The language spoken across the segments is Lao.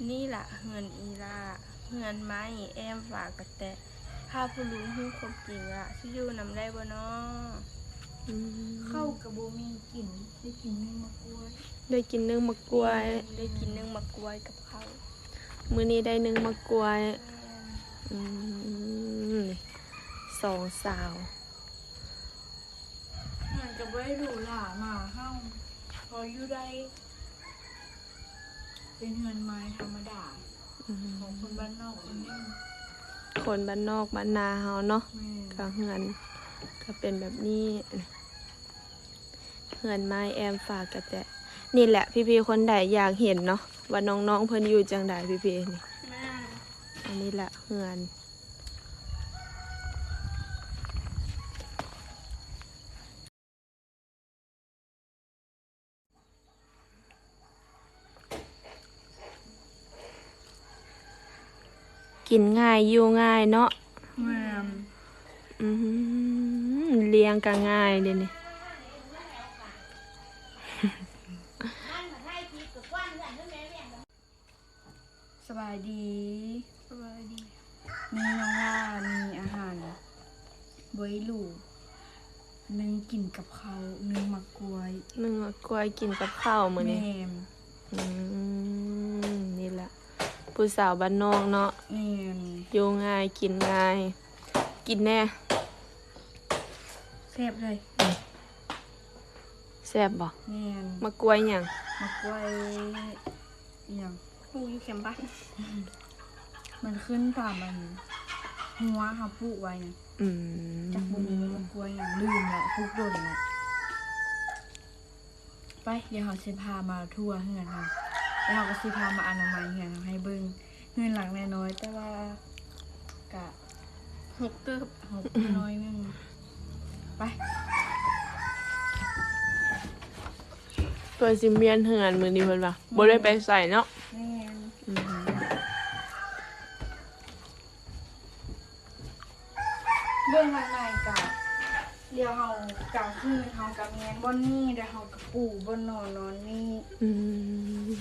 ນີ້ລະເຮືອນອີ່ຫຼ້າ ເຮືອນໄມ້ແອ້ມຝາກະແຕະ. ຖ້າພໍ່ລຸງຮູ້ຄວາມຈິງລະຊິຢູ່ນຳໄດ້ບໍ່ນໍ? ອືມ ເຂົ້າກະບໍ່ມີກິນ ໄດ້ກິນໜຶ້ງໝາກກ້ວຍ ໄດ້ກິນໜຶ້ງໝາກກ້ວຍ ແມ່ນ ໄດ້ກິນໜຶ້ງໝາກກ້ວຍກັບເຂົ້າ. ມື້ນີ້ໄດ້ໜຶ້ງໝາກກ້ວຍ ແມ່ນ ອືມ ສອງສາວ. ເຮືອນກະບໍ່ໄດ້ຫຼູຫຼາມາເຮົາ ພໍຢູ່ໄດ້ ເປັນເຮືອນໄມ້ທຳມະດາ ອືມ ຂອງຄົນບ້ານນອກຄົນໜຶ່ງ ຄົນບ້ານນອກບ້ານນາເຮົາເນາະ. ແມ່ນ ກະເຮືອນກະເປັນແບບນີ້ ເຮືອນໄມ້ແອ້ມຝາກະແຕະ. ນີ້ແຫຼະ ພີ່ໆຄົນໃດຢາກເຫັນເນາະ ວ່ານ້ອງໆເພິ່ນຢູ່ຈັ່ງໃດ ພີ່ໆນີ້. ແມ່ນ ອັນນີ້ລະເຮືອນ. ກິນງ່າຍຢູ່ງ່າຍເນາະ. ແມ່ນ ອືມ ລ້ຽງກະງ່າຍເດນີ້. ສະບາຍດີ ສະບາຍດີ. ມື້ນີ້ນ້ອງຫຼ້າມີອາຫານບໍ່ຫຼູ ໜຶ້ງກິນກັບເຂົ້າ ໜຶ້ງໝາກກ້ວຍ ໜຶ້ງໝາກກ້ວຍກິນກັບເຂົ້າມື້ນີ້. ແມ່ນ ອືມ ນີ້ລະຜູ້ສາວບ້ານນອກເນາະ. ແມ່ນ ຢູ່ງ່າຍກິນງ່າຍ. ກິນແດ່ ແຊບເລີຍ. ແຊບບໍ່? ແມ່ນ ໝາກກ້ວຍຫຍັງ? ໝາກກ້ວຍອີ່ຫຍັງ? ປູກຢູ່ແຄມບ້ານ ມັນຂຶ້ນຕາມອັນຮົ້ວເຮົາປູກໄວ້ນະ. ອືມ ຈັກບໍ່ຮູ້ໝາກກ້ວຍຫຍັງ ລືມລະ ປູກດົນລະ. ໄປ ດຽວເຮົາຊິພາມາທົ່ວເຮືອນເຮົາ ແລ້ວເຮົາກະຊິພາມາອະນາໄມເຮືອນເຮົາໃຫ້ເບິ່ງ. ເຮືອນຫຼັງນ້ອຍໆ ແຕ່ວ່າກະ ຮົກເຕີບ ຮົກໜ້ອຍໜຶ່ງ. ໄປ ເພິ່ນຊິມ້ຽນເຮືອນມື້ນີ້ເພິ່ນວ່າ ບໍ່ໄດ້ໄປໃສເນາະ. ແມ່ນ ອືມ ເບິ່ງທາງໃນກະ ດຽວເຮົາກາງຄືນເຮົາກະມ້ຽນບ່ອນນີ້ ແລ້ວເຮົາກະປູບ່ອນນອນນອນນີ້. ອືມ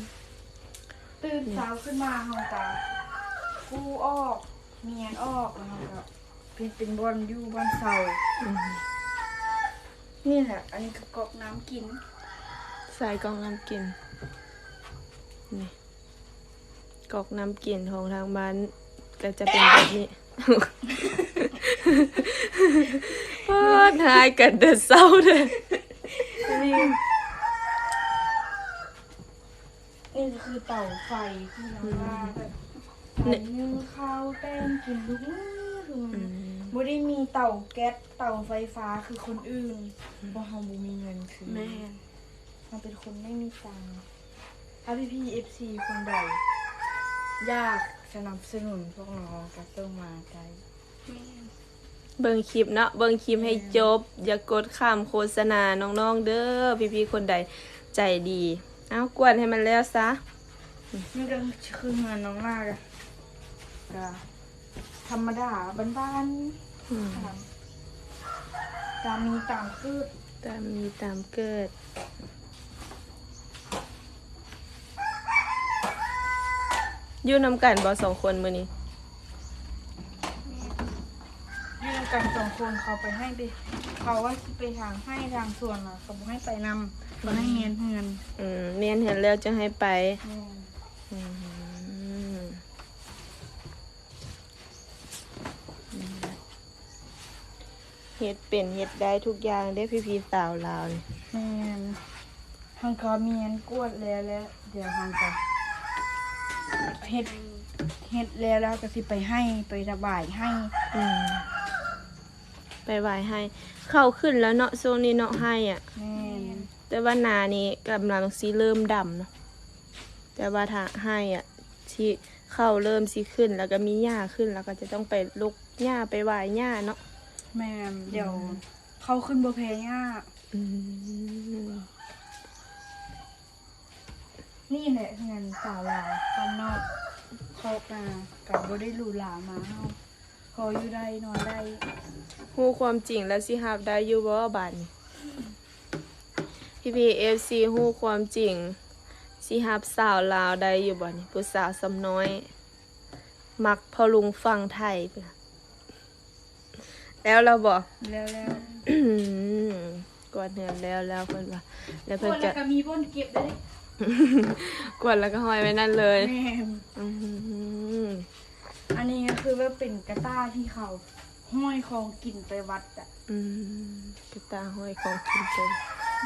ຕື່ນເຊົ້າຂຶ້ນມາເຮົາກະປູອອກ ມ້ຽນອອກ ແລ້ວເຮົາກະເປັນ ເປັນບ່ອນຢູ່ບ່ອນເຊົາ. ອືມ ນີ້ແຫຼະ ອັນນີ້ກະກອກນ້ຳກິນ ໃສ່ກອກນ້ຳກິນ ນີ້ ກອກນ້ຳກິນຂອງທາງບ້ານກະຈະເປັນແບບນີ້. ປາດ ຮ້າຍກັນແຕ່ເຊົ້າເດີ້. ນີ້ ນີ້ຄືເຕົາໄຟທີ່ນ້ອງວ່າແບບ ໃຊ້ໜຶ້ງເຂົ້າ ແຕ່ງກິນທຸກມື້ ທຸກມື້. ອືມ ບໍ່ໄດ້ມີເຕົາແກັສ ເຕົາໄຟຟ້າຄືຄົນອື່ນ ເພາະເຮົາບໍ່ມີເງິນຊື້. ແມ່ນ ເຮົາເປັນຄົນໄມ່ມີຕັງ. ຖ້າພີ່ໆ ເອັຟຊີ ຄົນໃດຢາກສະໜັບສະໜູນພວກນ້ອງກະສົ່ງມາໄດ້. ແມ່ນ ເບິ່ງຄລິບເນາະ ເບິ່ງຄລິບໃຫ້ຈົບ. ແມ່ນ ຢ່າກົດຂ້າມໂຄສະນານ້ອງໆເດີ້ ພີ່ໆຄົນໃດໃຈດີ. ເອົາ ກວດໃຫ້ມັນແລ້ວຊະ. ນີ້ກະຄືເຮືອນນ້ອງຫຼ້າ ກະທຳມະດາບ້ານໆ. ອືມ ຕາມມີຕາມເກີດ ຕາມມີຕາມເກີດ. ຢູ່ນຳກັນບໍ່ສອງຄົນມື້ນີ້? ຢູ່ນຳກັນສອງຄົນ ເຂົາໄປໃຫ້ໄປ ເຂົາວ່າຊິໄປທາງໄຮ່ທາງສວນລະ ເຂົາບໍ່ໃຫ້ໄປນຳ ເຂົາໃຫ້ແມ່ນເຮືອນ. ອືມ ແມ່ນເຮືອນແລ້ວຈຶ່ງໃຫ້ໄປ. ແມ່ນ ອືມ ເຮັດເປັນເຮັດໄດ້ທຸກຢ່າງເດ້ ພີ່ໆສາວລາວນີ້. ແມ່ນ ເຮົາກະມ້ຽນກວດແລ້ວແຫຼະ ດຽວເຮົາກະເຮັດ ເຮັດແລ້ວ ແລ້ວກະຊິໄປໄຮ່ ໄປລະຫວ່າຍໄຮ່. ອືມ ໄປຫວ່າຍໄຮ່ ເຂົ້າຂຶ້ນແລ້ວເນາະ ຊ່ວງນີ້ເນາະ ໄຮ່ອະ. ແມ່ນ ແຕ່ວ່ານານີ້ກຳລັງຊິເລີ່ມດຳເນາະ ແຕ່ວ່າຖ້າໄຮ່ອະ ທີ່ເຂົ້າເລີ່ມຊິຂຶ້ນ ແລ້ວກະມີຫຍ້າຂຶ້ນ ແລ້ວກະຈະຕ້ອງໄປລົກຫຍ້າ ໄປຫວ່າຍຫຍ້າເນາະ. ແມ່ນ ອືມ ດຽວເຂົ້າຂຶ້ນບໍ່ແຜ່ຫຍ້າ. ອືມ ນີ້ແຫຼະເຮືອນສາວລາວບ້ານນອກ ຄອກນາ ກະບໍ່ໄດ້ຫຼູຫຼາມາເຮົາ ພໍຢູ່ໄດ້ນອນໄດ້. ຮູ້ຄວາມຈິງແລ້ວຊິຮັບໄດ້ຢູ່ບໍ່ບາດນີ້? ພີ່ໆ ເອັຟຊີ ຮູ້ຄວາມຈິງ ຊິຮັບສາວລາວໄດ້ຢູ່ບໍ່ນີ້? ຜູ້ສາວສ່ຳນ້ອຍ ມັກພໍ່ລຸງຝັ່ງໄທ. ແລ້ວແລ້ວບໍ່? ແລ້ວແລ້ວ. ກວາດເຮືອນແລ້ວແລ້ວເພິ່ນວ່າ. ແລ້ວເພິ່ນກະ ກວາດແລ້ວກະມີບ່ອນເກັບເດ້. ກວາດແລ້ວກະຫ້ອຍໄວ້ນັ້ນເລີຍ. ແມ່ນ. ອືມ. ອັນນີ້ກະຄືແບບເປັນກະຕ່າທີ່ເຂົາຫ້ອຍຂອງກິນໄປວັດອະ. ອືມ. ກະຕ່າຫ້ອຍຂອງກິນໄປ.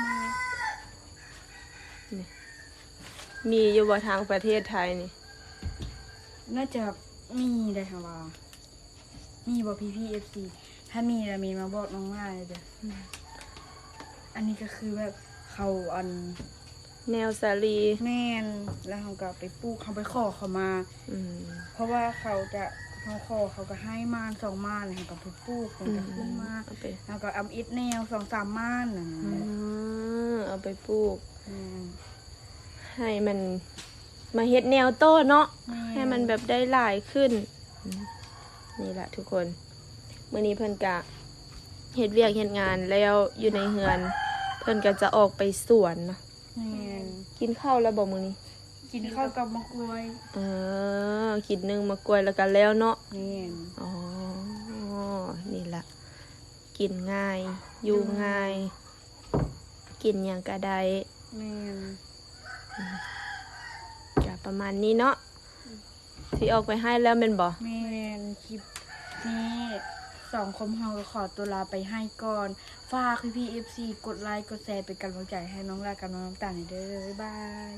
ແມ່ນ. ນີ້ ມີຢູ່ບໍ່ທາງປະເທດໄທນີ້? ໜ້າຈະມີໄດ໋ ເຮົາວ່າ. ມີບໍ່ພີ່ໆ ເອັຟຊີ? ຖ້າມີລະມີມາບອກນ້ອງຫຼ້າເດີ. ອືມ. ອັນນີ້ກະຄືແບບເຂົາອັນ ແນວສາລີ. ແມ່ນ. ແລ້ວເຮົາກະໄປປູກ ເຮົາໄປຂໍເຂົາມາ. ອືມ. ເພາະວ່າເຂົາຈະ ເຮົາຂໍເຂົາກະໃຫ້ໝ້ານສອງໝ້ານ ແລ້ວເຮົາກະໄປປູກ ເພິ່ນກະຂຶ້ນມາ. ອືມ. ເຮົາກະເອົາເອັດແນວສອງສາມໝ້ານນັ້ນ. ເອີ ເອົາໄປປູກ. ແມ່ນ. ໃຫ້ມັນມາເຮັດແນວຕໍ່ເນາະ. ແມ່ນ. ໃຫ້ມັນແບບໄດ້ຫຼາຍຂຶ້ນ. ອືມ. ນີ້ລະທຸກຄົນ ມື້ນີ້ເພິ່ນກະເຮັດວຽກເຮັດງານແລ້ວຢູ່ໃນເຮືອນ ເພິ່ນກະຈະອອກໄປສວນເນາະ. ແມ່ນ. ກິນເຂົ້າແລ້ວບໍ່ມື້ນີ້? ກິນເຂົ້າກັບໝາກກ້ວຍ. ເອີ ກິນໜຶ້ງໝາກກ້ວຍແລ້ວກະແລ້ວເນາະ. ແມ່ນ. ອໍ ນີ້ລະ ກິນງ່າຍ ຢູ່ງ່າຍ. ອືມ. ກິນຫຍັງກະໄດ້. ແມ່ນ. ອືມ. ກະປະມານນີ້ເນາະ. ອືມ. ຊິອອກໄປໄຮ່ແລ້ວແມ່ນບໍ່? ແມ່ນ. ຄລິບນີ້ສອງຄົນເຮົາກະຂໍຕົວລາໄປໄຮ່ກ່ອນ. ຝາກພີ່ໆ ເອັຟຊີ ກົດໄລ ກົດແຊ ເປັນກຳລັງໃຈໃຫ້ນ້ອງຫຼ້າກັບນ້ອງນ້ຳຕານແດ່ເດີ. ບາຍບາຍ.